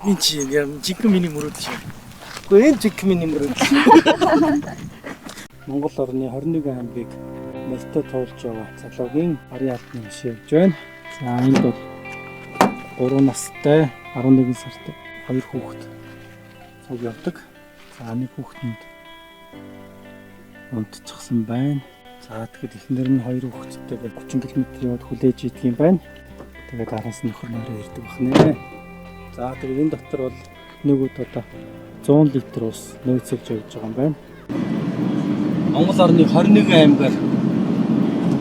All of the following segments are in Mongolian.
Энэ чи яг жинхэнэ миний мөрөөдөл шүү. Үгүй, энэ жинхэнэ миний мөрөөдөл. Монгол орны 21 аймгийг морьтой туулж байгаа залуугийн арын албаны биш явж байна. За, энд бол 3 настай, 11 сартай хоёр хүүхэд цуг явдаг. За, нэг хүүхэд нь унтчихсан байна. За, тэгэхэд эхнэр нь хоёр хүүхэдтэйгээ 30 км яваад хүлээж идэх юм байна. Тэгээд араас нь нөхөр нөрөө ирдэг бахнэ. За, тэгээд энэ дотор бол нэг удаа 100 литр ус нөөцөлж явж байгаа юм байна. Монгол орны 21 аймгаар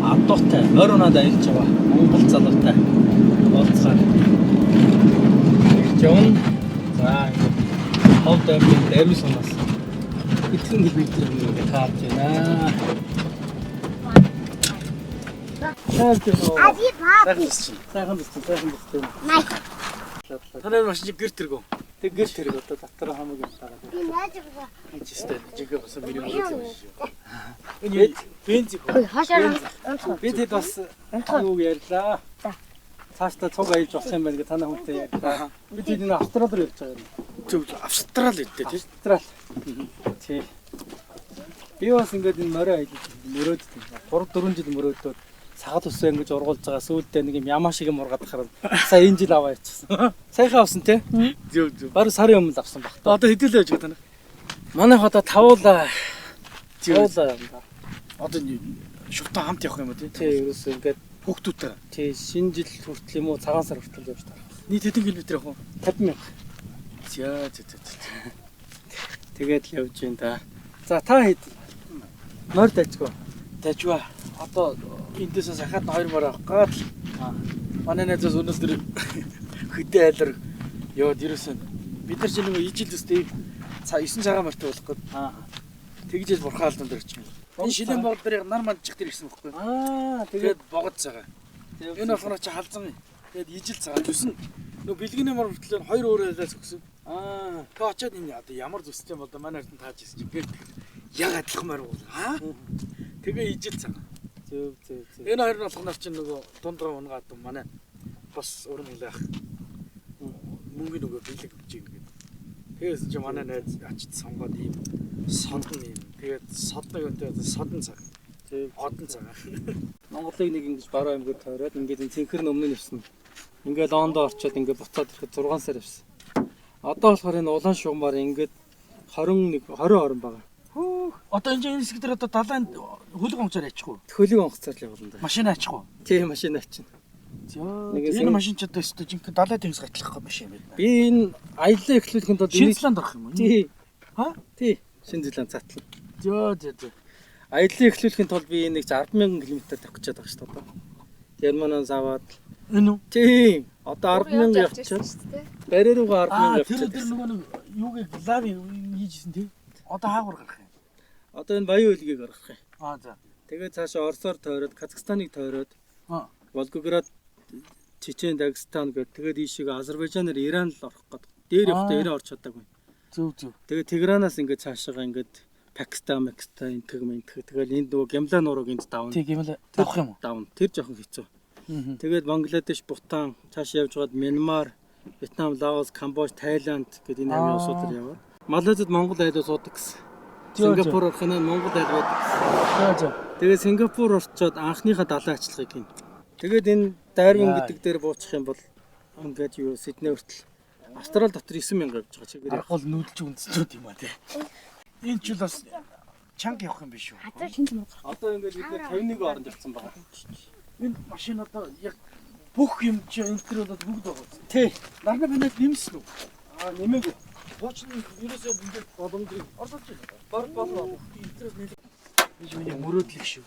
адуутай морь унаад аялж байгаа Монгол залуутай уулзгаар ирж явна. За, ингээд Ховд аймгийн Дамис унаас хэдхэн километр өмнө ингээд таарч байна. Сайхан Ази папи. сайхан биз, сайхан биз. Най. Танай машин чи гэр тэргүү. Тэг гэр тэрэг одоо дотор хамаг юм тагаад. Би найз өгөө. Энэ чи өстой жинхэнэ бас миний мөрөөдөл юм шүү. Энэ бензин хөө. Хашаа унтах. Би тэд бас юу ярьлаа. За. Цаашдаа цуг аялж болох юм байна гэж танай хүнтэй ярьлаа. Би тэд энэ Австрали руу явж байгаа юм. Зөв, Австрали гэдэг тий. Австрали. Тий. Би бас ингээд энэ морио аялж мөрөөддөг. 3 4 жил мөрөөдөөд сагал өсөө ингэж ургуулж байгаа. Сүүлдээ нэг юм ямаа шиг юм ургаад хараад сая энэ жил аваа явчихсан. Саяхан авсан тий. Зөв, зөв. Бараг сарын өмнө л авсан баг та. Одоо хэдүүлээ явж байгаа танай. Манайх одоо тавуулаа. Зөв. Тавуулаа юм да. Одоо шувтан хамт явах юм уу тий? Тий, ерөөсөө ингээд Хүүхдүүдтэй. тий, шинэ жил хүртэл юм уу, цагаан сар хүртэл явж таа. Нийт хэдэн километр явах вэ? 50 мянга. За, за, за, за. Тэгээд л явж байна да. За, та хэд морь дайчгүй. Тажва. Одоо эндээс сахад нь хоёр мөр авах гал. Манай найзаас өнөөдөр хөдөө айлар яваад ерөөсөн бид нар чинь нөгөө ижил төстэй 9 цагаан морьтой болох гээд тэгж л бурхан алдан дээр очих юм. Энэ шилэн богд дээр нар мандчих дээр ирсэн байхгүй. Аа, тэгээд Тэгээд богд цагаан. Энэ болохоор чи халзан. Тэгээд ижил цагаан төсөн. Нөгөө бэлгэний мор хүртэл хоёр өөр айлаас өгсөн. Тэгээ очиод энэ одоо ямар төстэй юм бол да манай эрдэнэ тааж ирсэн чи гэр яг адилхан морь бол. Аа. Тэгээ ижил цагаан. Зөв, зөв, зөв. Энэ хоёр нь болохоор чинь нөгөө дундгаа унгаад манай бас уран хилээх мөнгө нөгөө бэлэг өгч ийн гэдэг. Тэгээс чи манай найз ачид сонгоод ийм содон ийм. Тэгээд содног өнтэй содон цаг. Зөв. Одон цаг. Монголыг нэг ингэж баруун аймгаар тойроод ингээд энэ цэнхэр өмнө нь явсан. Ингээд Лондон орчоод ингээд буцаад ирэхэд 6 сар явсан. Одоо болохоор энэ улаан шугамар ингээд 21 20 орон байгаа. Одоо энэ энэ хэсэг дээр одоо далайн хөлөг онгоцоор ачих уу? Хөлөг онгоцоор л явуулна да. Машин ачих уу? Тийм, машин ачин. За. Нэгээс Энэ машин ч одоо өстө жинхэнэ далайн тэнгис гатлах машин юм байна. Би энэ аяллаа эхлүүлэхэд бол Шинэ Зеланд орох юм уу? Тий. Ха? Тий. Шинэ Зеланд затлаа. За, за, за. Аяллаа эхлүүлэхийн тулд би энийг 10,000 км тавих гэж байгаа шүү дээ одоо. Германаас аваад Энэ үү? тийм одоо 10,000 явчихад шүү дээ. барьер руугаа 10,000 Аа, тэр явчихад. өдөр нөгөө нэг юугийг лави хийжсэн тий. Одоо хаагур гарах юм. Одоо энэ Баян үйлгийг гаргах юм. Аа, за. Тэгээд цаашаа Оросоор тойроод, Казахстаныг тойроод, Аа. Волгоград, Чечен, Дагестан гээд тэгээд ийшээ Азербайджанаар Иран л орох гэдэг. Дээр явахдаа Аа. Иран орч чадаагүй. Зөв, зөв. Тэгээд Тегеранаас ингээд цаашаага ингээд Пакистан, Макистан, энтэг мэнтэг тэгэл энд нөгөө Гямла нурууг энд давна. Тий, гэмэл давах юм уу? Давна. Тэр жоохон хэцүү. Тэгээд Бангладеш, Бутан цааш явж байгаад Мянмар, Вьетнам, Лаос, Камбож, Таиланд гэдэг энэ хамгийн Аа. улсуудаар яваад. Малайзад Монгол айлуу суудаг гэсэн. Зөө, зөө. Сингапур орох нь Монгол айл байдаг гэсэн. За, за. Тэгээд Сингапур орчоод анхныхаа далайн ачлахыг хийн. Тэгээд энэ Дарвин Яа. гэдэг дээр буучих юм бол ингээд юу Сидней хүртэл Австрали дотор 9000 явж байгаа чигээр. Арга бол нүүдэлж үндэстнүүд юм а тий. Энэ ч бас чанга явах юм биш үү? Хазар шинж мөр. Одоо ингээд бид нэр 51 оронд явцсан байгаа. Энэ машин одоо яг бүх юм чи энэ төр бол бүгд байгаа. Тий. Нарны панел нэмсэн үү? Аа, нэмээгүй. Хуучин ерөөсөө ингээд боломжийг орлож байна. Бор болоо. Энэ төрөөс нэлээд энэ миний мөрөөдлөх шүү.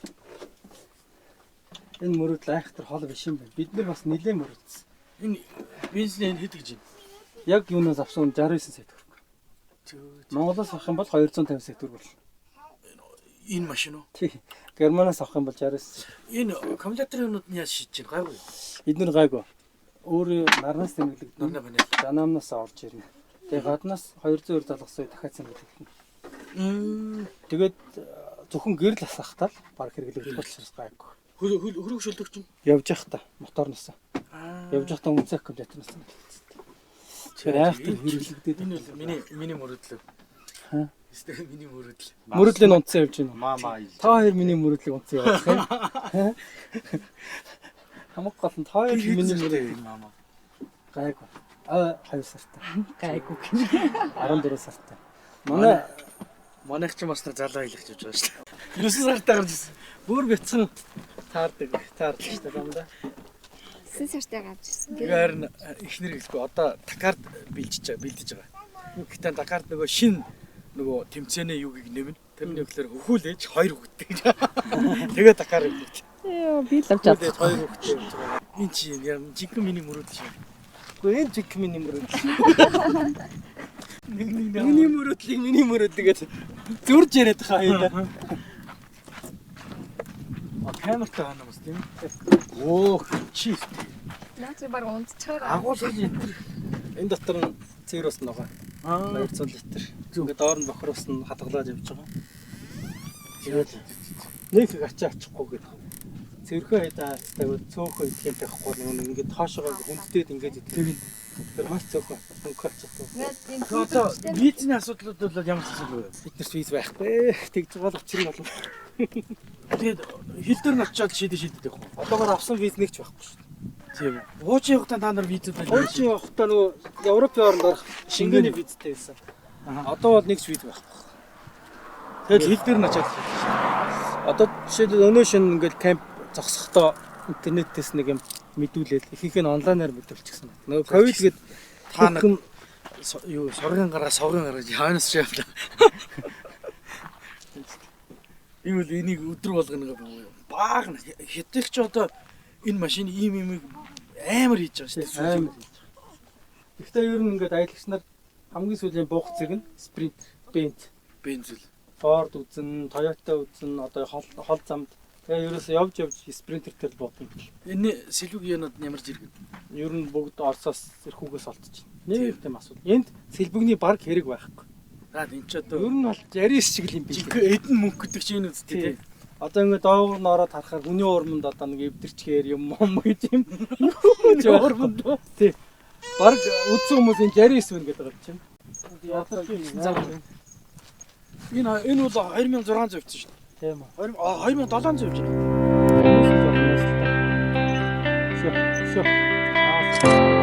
Энэ мөрөөдөл айхтар хол биш юм байна. Бид нар бас нэлээд мөрөөдсөн. Энэ бензин энэ хэд гэж байна? Яг юунаас авсан 69 сая төгрөг. Зөө. Монголоос авах юм бол 250 сая төгрөг болно. Энэ машин уу? Тий. Германаас авах юм бол 69 сая. Энэ аккумуляторын юмнууд нь яаж шийдэж байна? Гайгүй. Эднэр гайгүй. Өөрөө нарнаас тэмдэглэгдэнэ. Нарны панел. Данамнаас орж ирнэ. Тэгээ гаднаас 220 залгасан дахиад тэмдэглэгдэнэ. Тэгээд зөвхөн гэрэл асаахтаа л баг хэрэглэгдэх учраас гайгүй. Хөрөг шөлөгч нь. Явж явах та моторноос. Аа. Явж явахдаа үнцэн аккумуляторноос. Тэгэхээр айхтар хэрэглэгдээд Энэ бол миний мөрөдлөө. Ха? Эсвэл миний мөрөдөл. Мөрөдлийн унтсан явж байна. Мама. Та хоёр миний мөрөдлийг унтсан явах юм. Хамаг гол нь та хоёр миний мөрөдөл мама. гайгүй. А 2 сартай. Гайгүй. 14 сартай. Манай Манайх ч бас нэг залуу аялах гэж байгаа шүү дээ. 9 сартай гарч ирсэн. бүр бяцхан таардаг. Таардаг шүү дээ дандаа. 9 сартай гарч ирсэн. Тэгээ харин эхнэр гэлгүй одоо Дакард бэлдэж байгаа. Гэтэ Дакард нөгөө шин нөгөө тэмцээний юугийг нэмнэ. Тэрний гэхлээр хөхүүлээж хоёр хүүхдтэй гэж. Тэгээ Дакар явдаг. Йоо, би л авч Хөхүүлээж хоёр хүүхдтэй явж байгаа. Энэ чи юм жинхэнэ миний мөрөөдөл шиг. Гэхдээ энэ жиг миний мөрөдөл. Нэг нэг Миний мөрөдлийг миний мөрөдөл гэж зөрж яриад байгаа юм да. А камертай байна юм тийм ээ. Оо чи Наа чи баг унтчихаа. агуулгаж энэ. Энэ дотор нь цэвэр ус байгаа. Аа 200 литр. Ингээд доор нь бохир ус нь хадгалаад явж байгаа. тэгээд Нэг их ачаа ачихгүй гэдэг. Цэвэрхэн хайдаа хайцтай цөөхөн идэх юм байхгүй нэг ингээд тоошогоо хүнддээд ингээд идэх. Тэр маш цөөхөн хөнгө ачихгүй. одоо визний асуудлууд бол ямар ч асуудал вэ? Бид нарт виз байхгүй. Тэгж байгаа л учир нь болно. Тэгээд хил дээр нь очиод шийдэ явах уу? Одоогоор авсан виз нэг ч байхгүй шүү дээ. Тийм үү. Уучин явахдаа та нар визүүд байна. Хуучин явахдаа нөгөө Европын оронд орох Шенгений визтэй байсан. Одоо бол нэг ч виз байхгүй. Тэгээд хил дээр нь очиод шийдэж. Одоо жишээлбэл өнөө шинэ ингээд камп зогсохдоо интернетээс нэг юм мэдүүлээл ихэнх нь онлайнаар мэдүүлчихсэн байна. Нөгөө ковид гээд Та нар хүн юу сургын гараа совгын гараа хойноос явлаа. Би бол энийг өдөр болгоно бааг хятадх ч одоо энэ машин ийм юм амар хийж байгаа шүү дээ. амар хийж байгаа. Гэхдээ ер нь ингээд аялагч нар хамгийн сүүлийн буух зэг нь Sprint, Benz, Бензил. Ford үзэн, Toyota үзэн одоо хол замд тэгээ ерөөсөө явж явж Sprinter дээр л буудсан бэл. Энэ сэлбэг юунууд нь ямар зэрэг. Ер нь бүгд Оросоос эрхүүгээс олдож байна. Нэг тийм асуудал. Энд сэлбэгний баг хэрэг байхгүй. За энэ ч одоо Ер нь бол Ярис шиг л юм биш. жинхэнэ эдэн мөнгө гэдэг чинь энэ үсттэй тий. Одоо ингээд доогуур нь ороод харахаар хүний урманд одоо нэг эвдэрчгээр юм юм гэж юм. Хүний урманд уу? Тий. Бараг үдсэн хүмүүс энэ 69 байна гэдэг юм чинь. Зам. Энэ бол 2600 явчихсан шүү дээ. Тийм үү. 2700 явж байна. Шөө. Шөө. Аа.